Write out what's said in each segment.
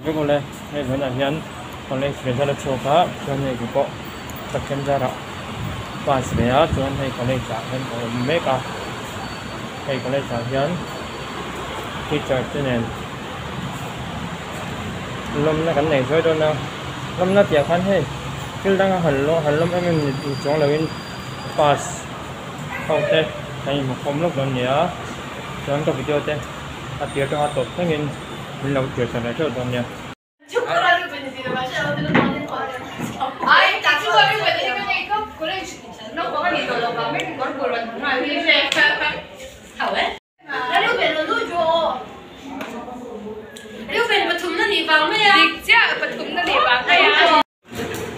Vek awle hei vawiinah hian college result a chhuak a chuan hei kei pawh pathian zarah pass ve a chuan hei college ah hian ka awm mek a hei college ah hian teacher te nen lawmna kan nei zuai dawn a lawmna tih ah khan hei thil danga han han lawm em em ni chuang lo in pass ho te kan inhmu khawm lawk dawn a ni a chuan ka video te a tir atanga tawp thlengin. Min lo tir ta leh teuh dawn nia.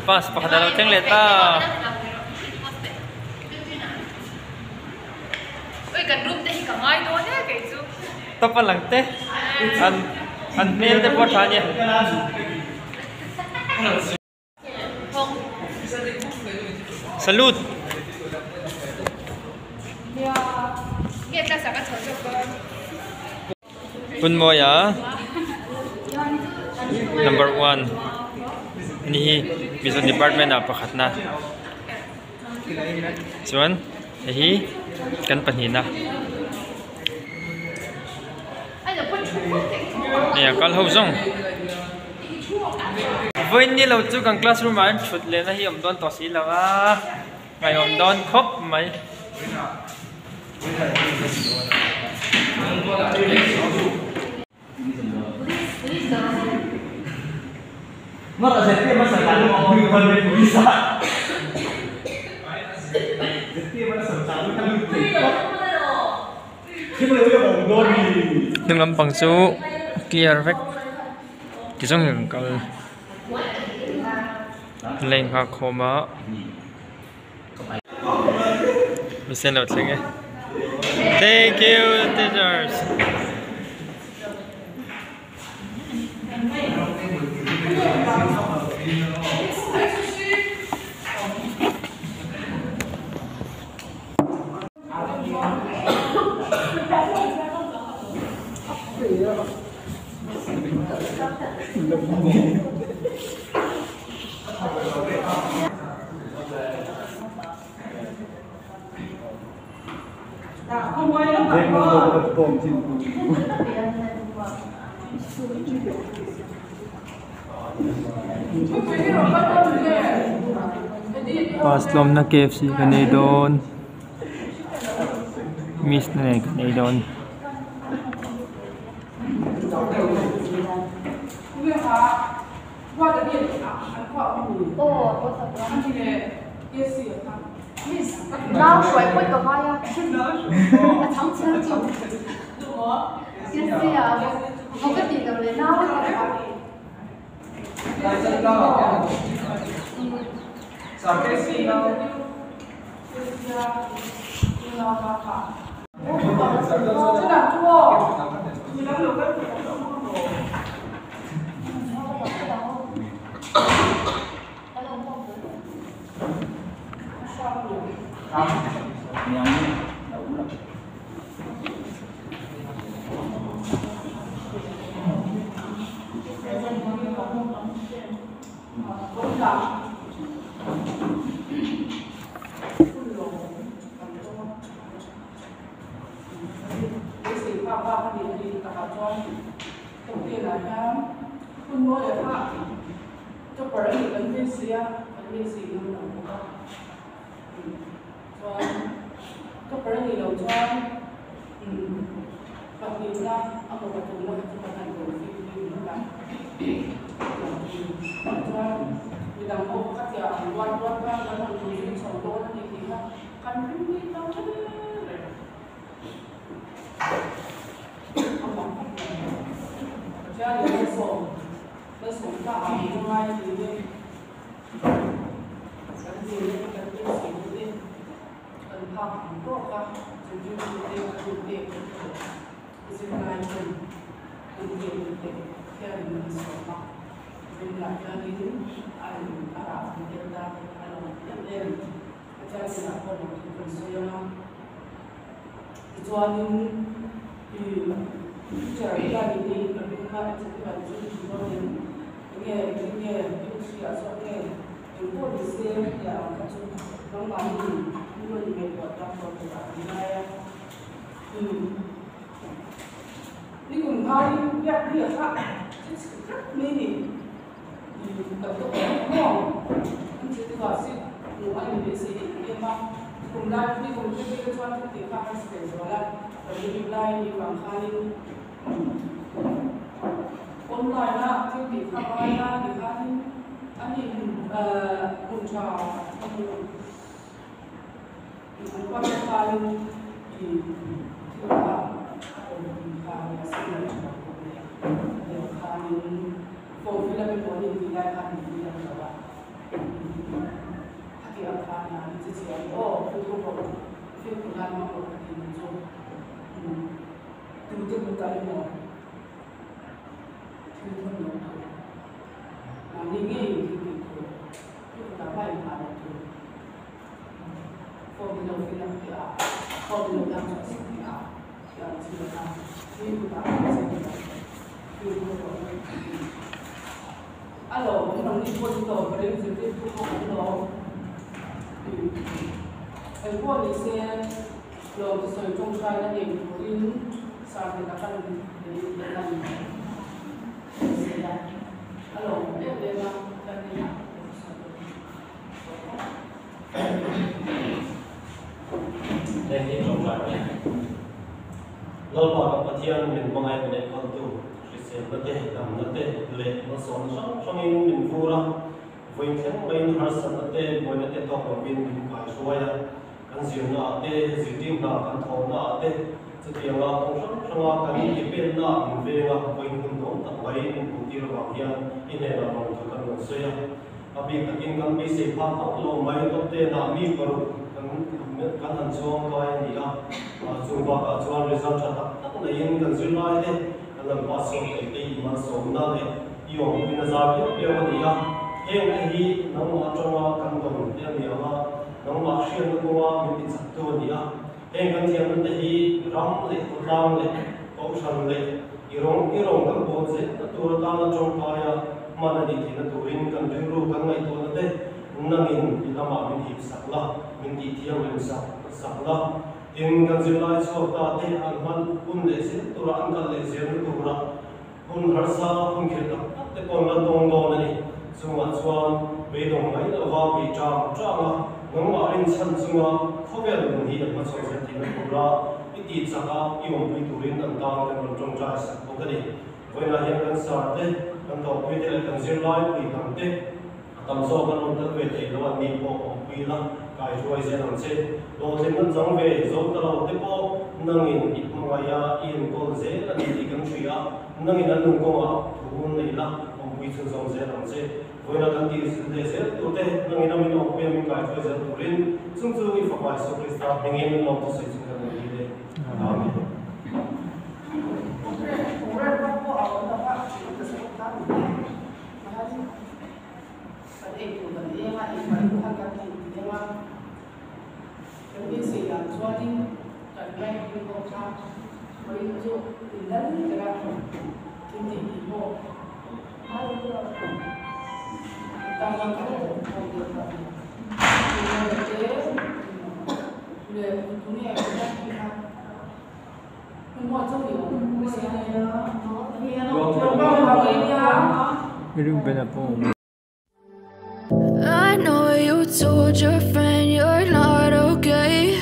Bus pakhat a lo thleng leh ta. Top a lang te an an hmel te pawh a tha ania. Salute. Punmawia number one ani hi Mizo department ah pakhatna chuan hei hi kan pahnihna hei a kal ho zawng vawiin ni lo chu kan classroom ah hian thut lehna hi a awm dawn tawh si lo a. Ngaihawm dawn khawp mai. Hnung lampang chu clear vek ti zawng in kan kal. Lane nghak khawm a misen lo thleng e thank you teachers. Pass tlawmna KFC kan ei dawn miss na nen kan ei dawn. Teacher hian in nei ka ring a, executive ah chu in dawn em? Enge engtin nge U three ah chuan nge eng pawh ni se tia ang kha chu nangmahni in rawn ngaihtuah tak tawh turah kan ngai a. Umm nikum khain biak ni a kha che chhe tlat mai ni. Umm kan tawk ang maw? An che tiva seat hmuh a inbeisei em em a, nikum lai nikum thil te chuan thil tih kha harsa leh zual a, kan rim lai a nih vang khanin online a thil tih kha ngai a ti khanin ani hmun tha a hmu an kual te khanin ih thil kha a awm kha a nia signal tha lo bawk nen hetiang khanin. Form fill up emaw an intih lai khan an fill up lo a, khati ang khan a ni chi chiah ani aw fimkhur rawh fimkhur nan hmang rawh ka ti ni chu tute kutah emaw thil thawn lo tur mahni ngeiin thil tih tur tu kutah mah inhah loh tur form in lo fill up teh a form in lo lak chhuah sak teh a tih ang chi kha mi kutah an che lo. A lawm nang ni pawh in lawm ka ring zirtirtu pawh kan lawm eng pawh ni se lawm te sawi tawngtai na nei turin sar hnena kan lei leh lan se a a lawm em em a kan inah Heng hi tawngtai mai. Lalpa kan Pathian min hmangaih min enkawltu, hriselna te, damna te leh malsawmna hrang hrangin min vur a, vawiin thleng maiin harsatna te, buaina te tawk lovin min kaihruai a, kan zirna ah te, zirtir hna kan thawhna ah te, chutianga kawng hrang hranga kan intipenna min veng a, vawiin hun nuam tak mai min hmuhtir avang hian i hnenah lawmthu kan rawn sawi a. A bik takin kan beisei phak hauh lo mai top ten ah mi paruk kan kan han chuang kai a ni a, chung bakah chuan result tha tak tak neiin kan zirlai te kan han pass chhuak thei te i malsawmna leh i awmpuina zar viau viau a ni a, heng te hi nangmah atanga kan dawn te a ni ang a, nangmah hriatna kawnga min ti chaktu a ni a, heng kan thiamna te hi ram leh khawtlang leh kohhran leh I rawng i rawng kan bawl zel na tur atana tawngkaia hman a nih theihna turin kan rilru kan ngaihtuahna te nangin i lamah min hip sak la, min tih thianghlim sak sak la. Tin, kan zirlai chhuak ta te an hman hun leh zel tura an kal leh zelna tura hun harsa hun khirh tak tak te pawh an la tawng dawn a ni. Chungah chuan beidawng mai lova bei tang tang a, nangmah rinchhan chunga khawvel nun hi an hmachhawn zel theihna tura I tih chak a, i awmpui turin an tan kan rawn tawngtai sak bawk a ni. Vawiinah hian kan sar te, kan tawhpui te leh kan zirlai pui dang te a tam zawk an rawn tel ve thei lo an ni pawh awmpui la, kaihruai zel ang che. Hlawhtling an chang ve zo ta lo te pawh nangin i hmangaih a, i enkawl zel a ni tih kan hria a, nangin an nung kawngah thu nei la, awmpui chhunzawm zel ang che. Vawiinah kan tih leh zel tur te, nangin a min awmpui a min kaihruai zel turin chung chu i Fapa Isua Krista hmingin lawm thusawi chu kan rawn dil e. Amen. I know you told your friend you're not okay.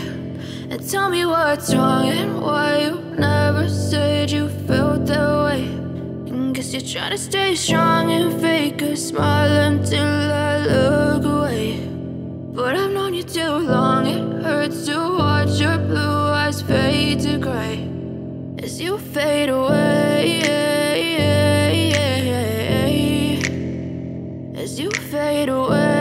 And tell me what's wrong and why you never said you felt that way. And guess you're trying to stay strong and fake a smile until I look away. But I've known you too long, it hurts to watch your blue eyes fade to gray as you fade away. As you fade away.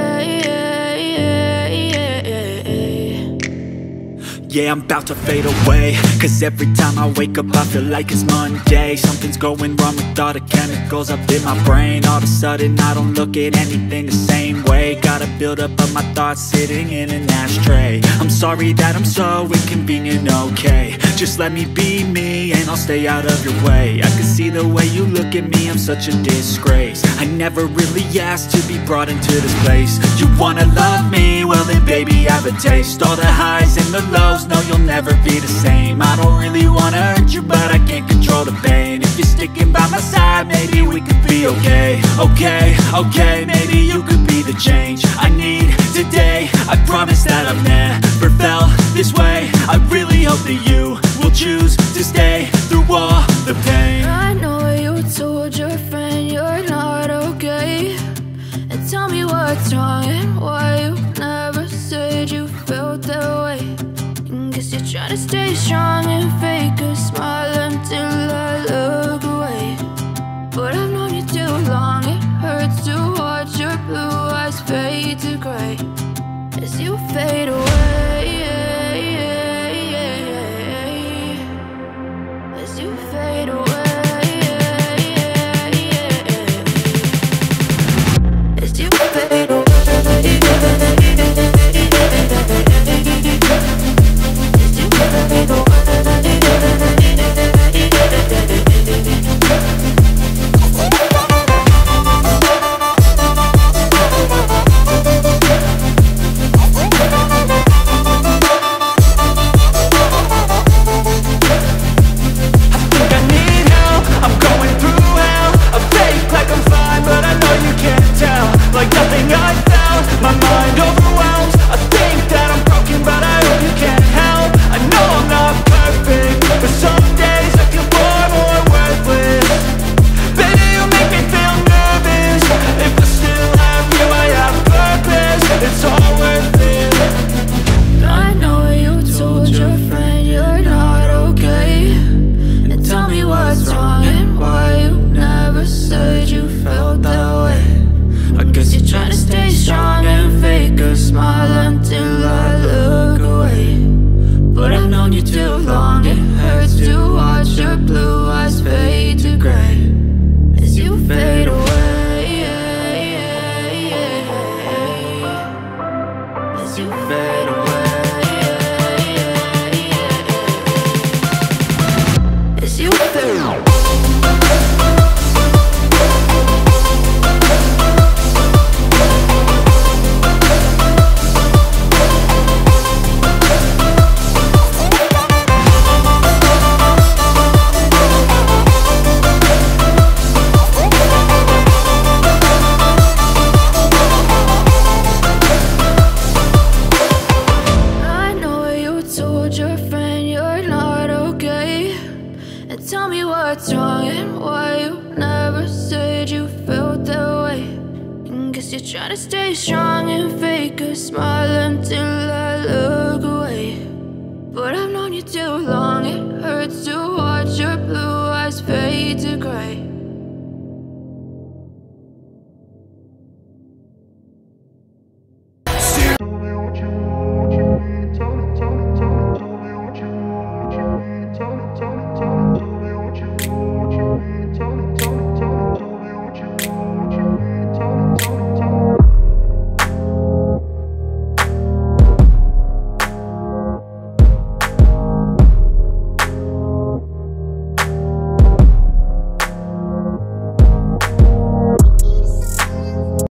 Yeah, I'm about to fade away. Cause every time I wake up I feel like it's Monday. Something's going wrong with all the chemicals up in my brain. All of a sudden I don't look at anything the same way. Gotta build up of my thoughts sitting in an ashtray. I'm sorry that I'm so inconvenient, okay. Just let me be me and I'll stay out of your way. I can see the way you look at me, I'm such a disgrace. I never really asked to be brought into this place. You wanna love me? Well then baby I have a taste. All the highs and the lows, no you'll never be the same. I don't really wanna hurt you but I can't control the pain. If you're sticking by my side, maybe we could be okay. Okay, okay, maybe you could be the change I need today. I promise that I've never felt this way. I really hope that you will choose to stay through all the pain. I know you told your friend you're not okay, and tell me what's wrong and why you never said you felt that way. And guess you're trying to stay strong and fake a smile until I look away. But I've known you too long, it hurts to watch your blue eyes fade to gray as you fade away. As you fade away. As you fade away. As you fade away. Smile until I look away. But I've known you too long.